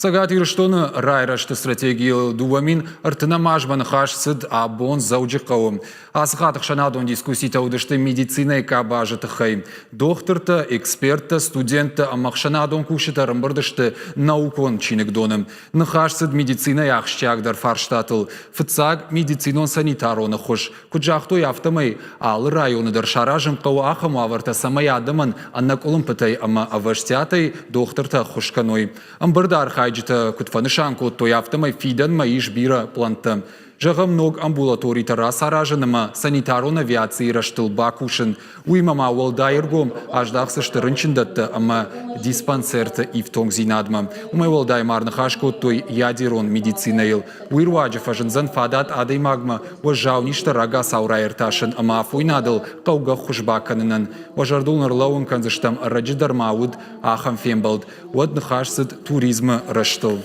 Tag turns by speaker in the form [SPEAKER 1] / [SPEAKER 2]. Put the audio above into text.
[SPEAKER 1] Цӕгат Ирыстоны райрӕзты стратегийыл 2030 азмӕ ныхас цыд абон Дзӕуджыхъӕуы. Ацы хатт ӕхсӕнадон дискусситӕ уыдысты медицинӕйы къабазы тыххӕй. Дохтыртӕ, эксперттӕ, студенттӕ ӕмӕ ӕхсӕнадон кусджытӕ ӕрӕмбырд сты наукон чиныгдоны. Ныхас цыд медицинӕйы ахсджиагдӕр фарстатыл. Фыццаг медицинон-санитарон ӕххуыс. Куыд загътой, афтӕмӕй алы районы дӕр саразын хъӕуы ахӕм уавӕртӕ, цӕмӕй адӕмӕн ӕнӕкъуылымпытӕй ӕмӕ ӕвӕстиатӕй дохтыртӕ ӕххуыс кӕной. Ӕмбырды архайджытӕ куыд фӕнысан кодтой, афтӕмӕй фидӕнмӕ ис бирӕ пълӕнттӕ. Зӕгъӕм, ног амбулаторитӕ рацаразын ӕмӕ санитарон авиацийы рӕзтыл бакусын. Уыимӕ ма уӕлдай ӕргом аздахдзысты рынчындӕттӕ ӕмӕ диспансерты ифтонгдзинадмӕ. Уымӕй уӕлдай ма ӕрныхас кодтой ядерон медицинӕйыл. Уый руаджы фӕзындзӕн фадат адӕймагмӕ уӕззау низтӕ рагацау раиртасын ӕмӕ афойнадыл хъӕугӕ ӕххуыс бакӕнынӕн. Уӕ зӕрдыл ын ӕрлӕууын кӕндзыстӕм, ӕрӕджы дӕр ма уыд ахӕм фембӕлд. Уӕд ныхас цыд туризмы рӕзтыл.